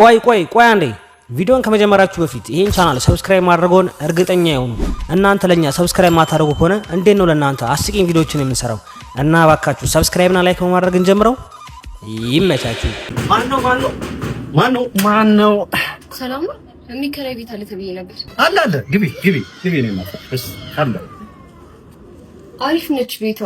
ቆይ ቆይ ቆይ አንዴ፣ ቪዲዮን ከመጀመራችሁ በፊት ይህን ቻናል subscribe ማድረግዎን እርግጠኛ ይሁኑ። እናንተ ለኛ subscribe ማታደርጉ ከሆነ እንዴት ነው ለእናንተ አስቂኝ ቪዲዮዎችን የምንሰራው? እና እባካችሁ subscribe ና like በማድረግ እንጀምረው። ይመቻችሁ። ማነው ማነው ማነው ማነው? ሰላም ነው። የሚከራይ ቤት አለ ተብዬ ነበር። አለ አለ፣ ግቢ ግቢ ግቢ። ነው ማለት እሺ፣ አለ። አሪፍ ነች ቤቷ።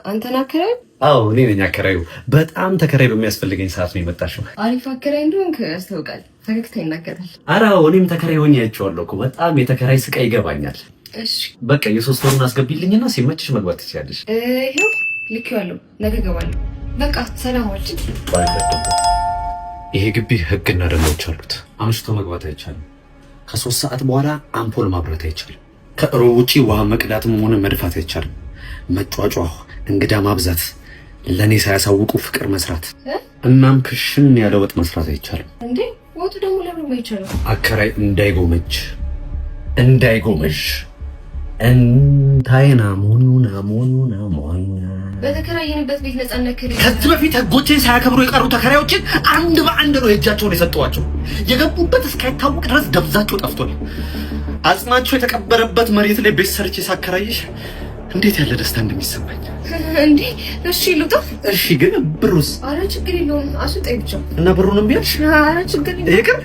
አንተን አከራይ? አዎ፣ እኔ ነኝ አከራዩ። በጣም ተከራይ በሚያስፈልገኝ ሰዓት ነው የመጣሽው። አሪፍ አከራይ እንደሆንክ ያስታውቃል። ፈገግታ ይናገራል። ኧረ አዎ፣ እኔም ተከራይ ሆኜ አይቼዋለሁ እኮ። በጣም የተከራይ ስቃይ ይገባኛል። እሺ። በቃ የ3 ወሩን አስገቢልኝና ሲመችሽ መግባት ትችያለሽ። ይኸው ልኬዋለሁ። ነገ እገባለሁ። በቃ ሰላም ዋል። ይሄ ግቢ ህግና ደንቦች አሉት። አምሽቶ መግባት አይቻልም። ከ3 ሰዓት በኋላ አምፖል ማብራት አይቻልም። ከእሮብ ውጪ ውሃ መቅዳትም ሆነ መድፋት አይቻልም። መጯጯህ፣ እንግዳ ማብዛት፣ ለእኔ ሳያሳውቁ ፍቅር መስራት፣ እናም ክሽን ያለ ወጥ መስራት አይቻልም። እንዴ፣ ወጡ ደግሞ ለምን አይቻልም? አከራይ እንዳይጎመጅ እንዳይጎመዥ እንታይና ሞኑና ሞኑና ሞኑና። በተከራየንበት ቤት ነፃነት ከሌለ ከዚህ በፊት ህጎችን ሳያከብሩ የቀሩ ተከራዮችን አንድ በአንድ ነው የእጃቸውን የሰጠኋቸው። የገቡበት እስካይታወቅ ድረስ ደብዛቸው ጠፍቷል። አጽማቸው የተቀበረበት መሬት ላይ ቤት ሰርቼ ሳከራይሽ እንዴት ያለ ደስታ እንደሚሰማኝ። እንዴ፣ እሺ ልውጣ። እሺ፣ ግን ብሩስ? አረ ችግር የለውም፣ አስወጣኝ ብቻ። እና ብሩንም ቢያልሽ? አረ ችግር የለውም። ይቅር።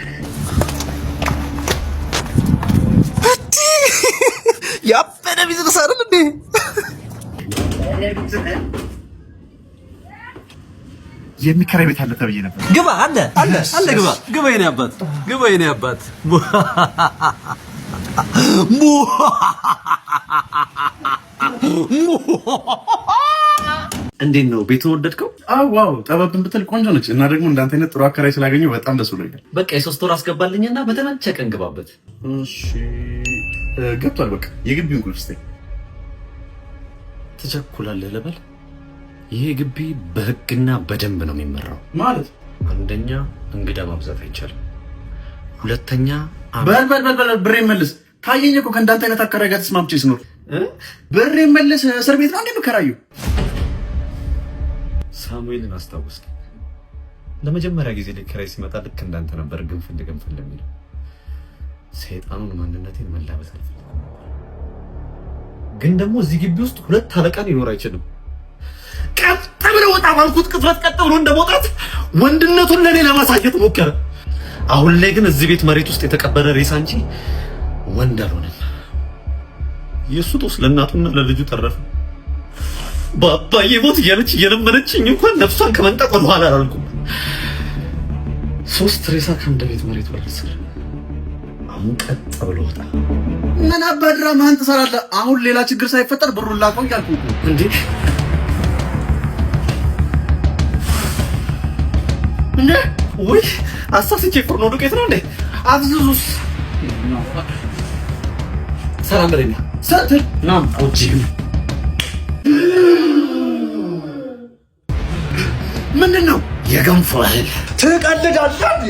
ያበደ ቢዝነስ አይደል እንዴ? የሚከራይ ቤት አለ ተብዬ ነበር። ግባ፣ አለ አለ አለ፣ ግባ ግባ፣ የኔ አባት ግባ፣ የኔ አባት። እንዴት ነው፣ ቤቱን ወደድከው? አዎ፣ wow፣ ጠበብን ብትል ቆንጆ ነች። እና ደግሞ እንዳንተ አይነት ጥሩ አከራይ ስላገኘሁ በጣም ደስ ብሎኛል። በቃ የ3 ወር አስገባልኝና በተመቸ ቀን ግባበት። እሺ፣ ገብቷል። በቃ የግቢውን ቁልፍ ስጠኝ። ትቸኩላለህ ልበል? ይሄ ግቢ በህግና በደንብ ነው የሚመራው። ማለት? አንደኛ እንግዳ ማብዛት አይቻልም። ሁለተኛ በል በል በል በል፣ ብሬን መልስ። ታየኝ እኮ ከእንዳንተ አይነት አከራይ ጋር ተስማምቼ ስኖር። ብሬን መልስ። እስር ቤት ነው እንዴ የምከራየው? ሳሙኤልን አስታወስከኝ። ለመጀመሪያ ጊዜ ሊከራይ ሲመጣ ልክ እንዳንተ ነበር ግንፍል ግንፍል የሚለው። ሰይጣኑን ማንነቴን መላበስ አልፈልግም ነበር። ግን ደግሞ እዚህ ግቢ ውስጥ ሁለት አለቃ ሊኖር አይችልም። ቀጥ ብሎ ወጣ ባልኩት ቅጽበት ቀጥ ብሎ እንደመውጣት ወንድነቱን ለእኔ ለማሳየት ሞከረ። አሁን ላይ ግን እዚህ ቤት መሬት ውስጥ የተቀበረ ሬሳ እንጂ ወንድ አልሆነም። የእሱ ጦስ ለእናቱና ለልጁ ተረፈ። በአባዬ ሞት እያለች እየለመነችኝ እንኳን ነፍሷን ከመንጠቅ ወደኋላ አላልኩም። ሶስት ሬሳ ከአንድ ቤት መሬት ወረሰ። አሁን ቀጥ ብሎ ወጣ። ምን አባ ድራማህን ትሰራለህ? አሁን ሌላ ችግር ሳይፈጠር ብሩን ላከው እያልኩህ እኮ። እንዴ? እንዴ? ውይ፣ አሳስቼ ፍርኖ ዱቄት ነው እንዴ? አፍዝዙስ። ሰላም በለኛ። ስትል ና ኦጂ። ምንድን ነው? የገንፎ እህል። ትቀልዳለህ እንዴ?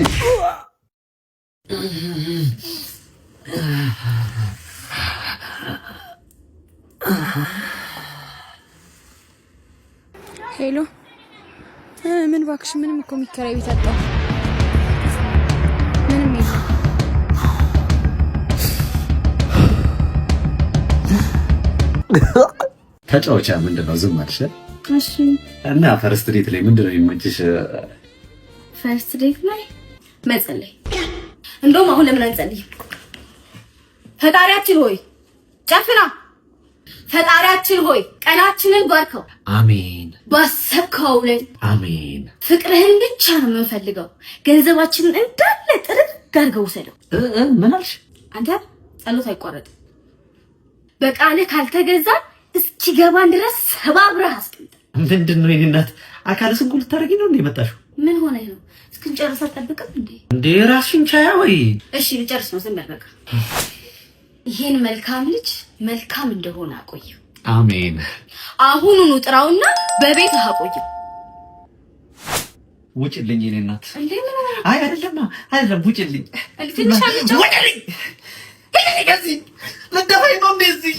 Hello፣ ምን ባክሽ፣ ምንም እኮ የሚከራይ ቤት አጣሁ። ምንም የለም። ተጫወቻ። ምንድን ነው ዝም አልሽ? እሺ። እና first date ላይ ምንድን ነው የሚመችሽ? First date ላይ መጸለይ። እንደውም አሁን ለምን አንጸልይም? ፈጣሪያችን ሆይ ጨፍና፣ ፈጣሪያችን ሆይ ቀናችንን ባርከው፣ አሜን። ባሰብከው አውለን፣ አሜን። ፍቅርህን ብቻ ነው የምንፈልገው። ገንዘባችንን እንዳለ ጥርግ አድርገው ውሰደው። እ እ ምን አልሽ? አንተ፣ ጸሎት አይቋረጥም። በቃልህ ካልተገዛ እስኪገባን ድረስ ሰባብረህ አስቀምጠን። ምንድን ነው የኔ እናት፣ አካለ ስንኩል ልታደርጊ ነው እንዴ የመጣሽው? ምን ሆነህ ነው? እስክንጨርስ አትጠብቅም እንዴ? እንዴ፣ ራስሽን ቻያ ወይ? እሺ፣ ልጨርስ ነው። ዝም በል በቃ። ይሄን መልካም ልጅ መልካም እንደሆነ አቆየው። አሜን። አሁኑኑ ጥራውና በቤት አቆየው። ውጭልኝ የኔ እናት። እንዴ፣ ምን ሆነ? አይ፣ አይደለም አይደለም፣ ውጭልኝ። እንዴ፣ ትንሽ አልጫው ውጭልኝ። ከዚህ ልደፋኝ ነው እንዴ? እዚህ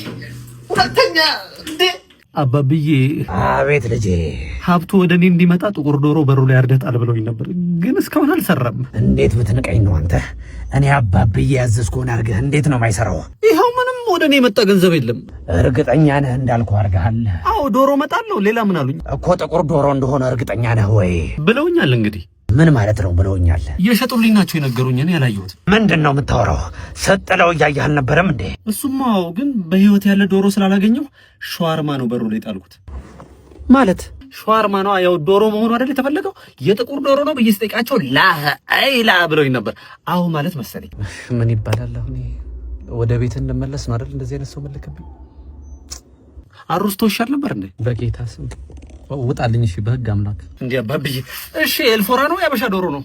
ሁለተኛ እንዴ? አባብዬ። አቤት ልጄ። ሀብቱ ወደ እኔ እንዲመጣ ጥቁር ዶሮ በሩ ላይ አርደህ ጣል ብለውኝ ነበር፣ ግን እስካሁን አልሰራም። እንዴት ብትንቀኝ ነው አንተ? እኔ አባብዬ ያዘዝኩህን አድርገህ እንዴት ነው የማይሰራው? ይኸው ምንም ወደ እኔ የመጣ ገንዘብ የለም። እርግጠኛ ነህ እንዳልኩህ አድርገሃል? አዎ፣ ዶሮ መጣለሁ። ሌላ ምን አሉኝ? እኮ ጥቁር ዶሮ እንደሆነ እርግጠኛ ነህ ወይ? ብለውኛል። እንግዲህ ምን ማለት ነው ብለውኛል? የሸጡልኝ ናቸው የነገሩኝ፣ እኔ አላየሁትም። ምንድን ነው የምታወራው? ስጥለው እያየህ አልነበረም እንዴ? እሱማ አዎ፣ ግን በህይወት ያለ ዶሮ ስላላገኘሁ ሸዋርማ ነው በሩ ላይ ጣልኩት። ማለት ሸዋርማ ነው፣ ያው ዶሮ መሆኑ አይደል የተፈለገው? የጥቁር ዶሮ ነው ብዬ ስጠይቃቸው ላህ አይ ላ ብለውኝ ነበር። አዎ ማለት መሰለኝ። ምን ይባላል አሁን? ወደ ቤት እንመለስ ነው አይደል? እንደዚህ አይነት ሰው መለከብኝ። አሩስቶ ይሻል ነበር እንዴ? በጌታ ስም ውጣልኝ። እሺ፣ በህግ አምላክ። እንዴ አባብዬ። እሺ፣ ኤልፎራ ነው ያበሻ ዶሮ ነው?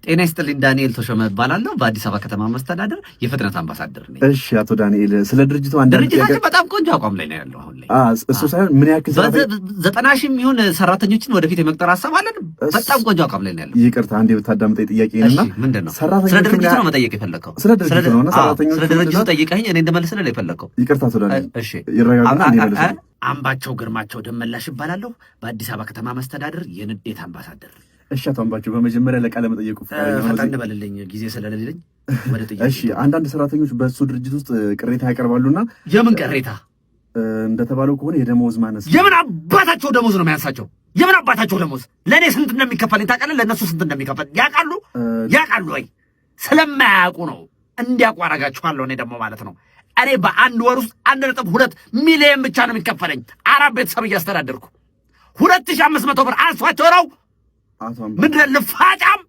ጤና ይስጥልኝ። ዳንኤል ተሾመ እባላለሁ። በአዲስ አበባ ከተማ መስተዳደር የፍጥነት አምባሳደር ነኝ። እሺ አቶ ዳንኤል፣ ስለ ድርጅቱ አንዳንድ ድርጅታችን በጣም ቆንጆ አቋም ላይ ነው ያለው አሁን ላይ። እሱ ሳይሆን ምን ያክል 90,000 የሚሆን ሰራተኞችን ወደፊት የመቅጠር ሀሳብ አለን። በጣም ቆንጆ አቋም ላይ ነው ያለው። ይቅርታ አንዴ ብታዳምጠኝ ጥያቄን እና ምንድን ነው? ስለ ድርጅቱ ነው መጠየቅ የፈለግከው? ስለ ድርጅቱ ነው እና ሰራተኞቹ ስለ ድርጅቱ ጠይቀኸኝ እኔ እንደመልስልህ ነው የፈለግከው? ይቅርታ አቶ ዳንኤል፣ እሺ ይረጋጉና እኔ እመልሳለሁ። አምባቸው ግርማቸው ደመላሽ እባላለሁ። በአዲስ አበባ ከተማ መስተዳደር የንዴት አምባሳደር። እሺ አቶ አምባቸው፣ በመጀመሪያ ለቃለ መጠየቁ ፈጠን በልልኝ ጊዜ ስለሌለኝ ወደ ጥያቄ። እሺ፣ አንዳንድ ሰራተኞች በእሱ ድርጅት ውስጥ ቅሬታ ያቀርባሉና የምን ቅሬታ? እንደተባለው ከሆነ የደመወዝ ማነስ። የምን አባታቸው ደሞዝ ነው የሚያንሳቸው? የምን አባታቸው ደሞዝ? ለእኔ ስንት እንደሚከፈለኝ ታውቃለህ? ለእነሱ ስንት እንደሚከፈል ያውቃሉ? ያውቃሉ ወይ? ስለማያውቁ ነው። እንዲያውቁ አደርጋችኋለሁ። እኔ ደግሞ ማለት ነው እኔ በአንድ ወር ውስጥ 1.2 ሚሊዮን ብቻ ነው የሚከፈለኝ። አራት ቤተሰብ እያስተዳደርኩ 2500 ብር አንሷቸው ነው። ምንድን ነው ልፋጫም?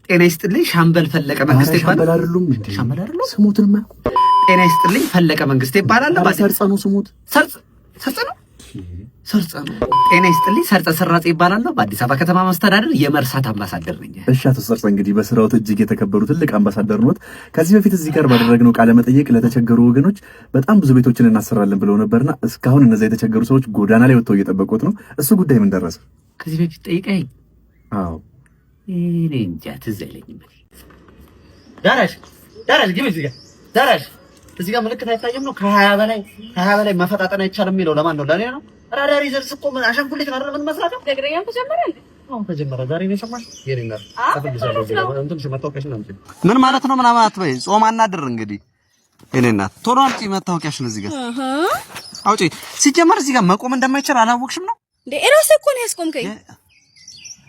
ጤና ይስጥልኝ ሻምበል ፈለቀ መንግስቴ ይባላል። ሻምበል አይደሉም እንዴ? ሻምበል አይደሉም። ስሙትን የማያውቁ። ጤና ይስጥልኝ ፈለቀ መንግስቴ ይባላል። ሰርጸ ነው ስሙት። ሰርጸ ሰርጸ ነው ሰርጸ ነው። ጤና ይስጥልኝ ሰርጸ ሰራጽ ይባላለሁ። በአዲስ አበባ ከተማ መስተዳደር የመርሳት አምባሳደር ነኝ። እሺ አቶ ሰርጸ፣ እንግዲህ በስራዎት እጅግ የተከበሩ ትልቅ አምባሳደር ኖት። ከዚህ በፊት እዚህ ጋር ባደረግነው ቃለ መጠይቅ ለተቸገሩ ወገኖች በጣም ብዙ ቤቶችን እናሰራለን ብለው ነበርና እስካሁን እነዚያ የተቸገሩ ሰዎች ጎዳና ላይ ወጥተው እየጠበቁት ነው። እሱ ጉዳይ ምን ደረሰ? ከዚህ በፊት ጠይቀኸኝ? አዎ። እኔ እንጃ ትዝ አይለኝም። ዳራሽ ዳራሽ ግቢ እዚህ ጋር ዳራሽ፣ እዚህ ጋር ምልክት አይታየም ነው? ከ20 በላይ ከ20 በላይ መፈጣጠን አይቻልም የሚለው ለማን ነው? ለእኔ ነው። ራዳር ይዘን ስቆም አሻንጉሊት ነው አይደል? ምን መስራት ነው? ነገረኛም ተጀመረ እንዴ? አሁን ተጀመረ። ዛሬ ነው የሰማሽው? የኔ እናት እንትን መታወቂያሽን አምጪ። ምን ማለት ነው? ምናምን አትበይ። ጾም አናድር እንግዲህ። የኔ እናት ቶሎ አምጪ መታወቂያሽን እዚህ ጋር አውጪ። ሲጀመር እዚህ ጋር መቆም እንደማይቻል አላወቅሽም ነው እንዴ? እራስህ እኮ ነው ያስቆምከኝ።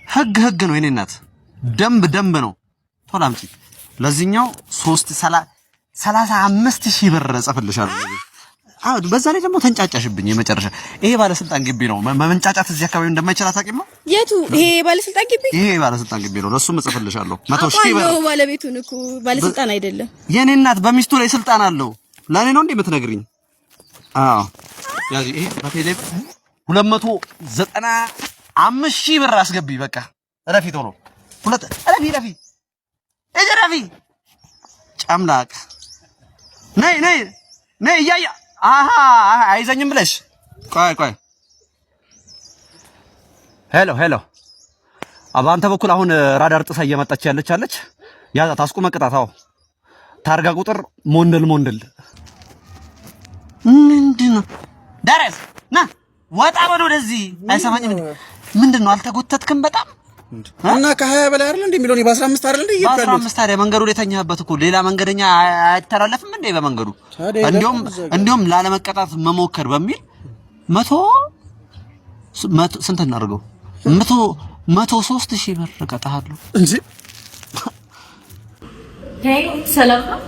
ህግ ህግ ነው የኔ እናት፣ ደንብ ደንብ ነው። ቶሎ አምጪ። ለዚህኛው 35,000 ብር እጽፍልሻለሁ። አዎ፣ በዛ ላይ ደግሞ ተንጫጫሽብኝ። የመጨረሻ ይሄ ባለስልጣን ግቢ ነው። መንጫጫት እዚህ አካባቢ እንደማይችል አታውቂም ነው? የቱ? ይሄ ባለስልጣን ግቢ? ይሄ ባለስልጣን ግቢ ነው። ለሱም እጽፍልሻለሁ 100,000 ብር። አውቃለሁ፣ ባለቤቱን እኮ ባለስልጣን አይደለም። የኔ እናት በሚስቱ ላይ ስልጣን አለው። ለእኔ ነው እንዴ የምትነግሪኝ? አዎ ያዚ፣ ይሄ በቴሌ 295,000 ብር አስገቢ። በቃ ረፊ፣ ቶሎ ሁለት ረፊ ረፊ እጅ ረፊ ጨምላቅ፣ ነይ ነይ ነይ እያያ አሃ አይዘኝም ብለሽ ቆይ ቆይ። Hello hello፣ በአንተ በኩል አሁን ራዳር ጥሳ እየመጣች ያለች አለች። ያዛት፣ አስቁመ ቅጣት። አዎ፣ ታርጋ ቁጥር ሞንደል ሞንደል ምንድን ነው? ደረስ ና ወጣ በል ወደዚህ። አይሰማኝም። ምንድን ነው አልተጎተትክም? በጣም እና ከ20 በላይ አይደል እንዴ የሚለው? በ15 አይደል እንዴ? በ15 ታዲያ መንገዱ ላይ የተኛህበት እኮ ሌላ መንገደኛ አይተላለፍም እንዴ በመንገዱ? እንዲያውም ላለመቀጣት መሞከር በሚል መቶ መቶ ስንት እናድርገው? 103,000 ብር እቀጣሃለሁ። እንጂ ሰላም ነው።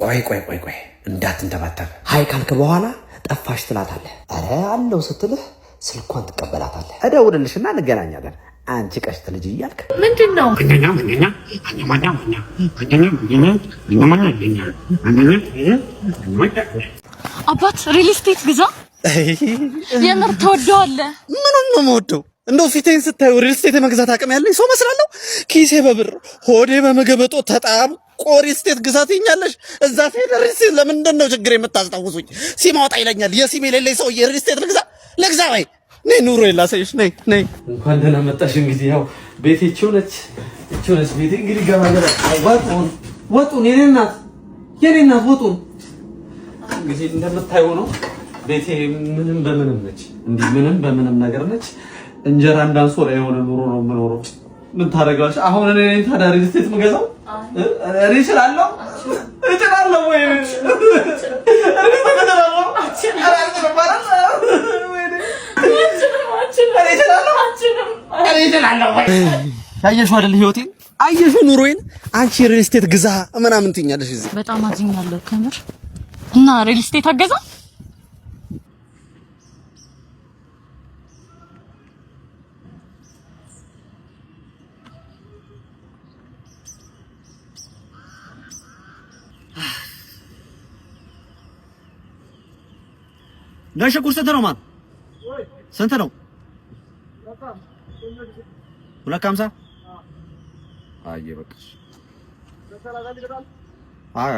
ቆይ ቆይ ቆይ ቆይ፣ እንዳትንተባተብ። Hi ካልክ በኋላ ጠፋሽ ትላታለህ። ኧረ አለው ስትልህ ስልኳን ትቀበላታለህ። እደውልልሽና እንገናኛለን አንቺ ቀሽት ልጅ እያልክ ምንድን ነው? አባት ሪል ስቴት ግዛ። የምር ትወደዋለህ? ምኑን ነው የምወደው? እንደው ፊቴን ስታዩ ሪል ስቴት የመግዛት አቅም ያለኝ ሰው መስላለሁ? ኪሴ በብር ሆዴ በምግብ እጦት ተጣብቆ ሪል ስቴት ግዛ ትይኛለሽ? እዛ ስሄድ ሪል ስቴት ለምንድን ነው ችግር የምታስታውሱኝ? ሲም አውጣ ይለኛል። የሲም የሌለኝ ሰውዬ ሪል ስቴት ልግዛ ልግዛ ወይ? ነይ ኑሮ ላሳይሽ። ነይ ነይ። እንኳን ደህና መጣሽ። እንግዲህ ያው ቤቴ ይቺው ነች፣ ይቺው ነች ቤቴ። እንግዲህ ገባ ገባ። ወጡን ወጡን፣ የኔ እናት የኔ እናት ወጡን። እንግዲህ እንደምታየው ነው። ቤቴ ምንም በምንም ነች፣ እንዲህ ምንም በምንም ነገር ነች። እንጀራ እንዳንሶላ የሆነ ኑሮ ነው የምኖረው። ምን ታደርጊዋለሽ? አሁን እኔ ነኝ ታዲያ ሪል ስቴት የምገዛው? እኔ እችላለሁ እችላለሁ ወይ ሪል ስቴት እችላለሁ? ኧረ አልችልም አይደል? ወይኔ እኔ እችላለሁ እኔ እችላለሁ ወይ? ያየሽው አይደል ህይወቴን፣ አየሽው ኑሮዬን። አንቺ ሪል ስቴት ግዛ ምናምን ትይኛለሽ እዚህ። በጣም አዝኛለሁ ከምር። እና ሪል ስቴት አገዛ? ነጭ ሽንኩርት ስንት ነው? ማን ስንት ነው? 2.50። አየ በቃ። አይ።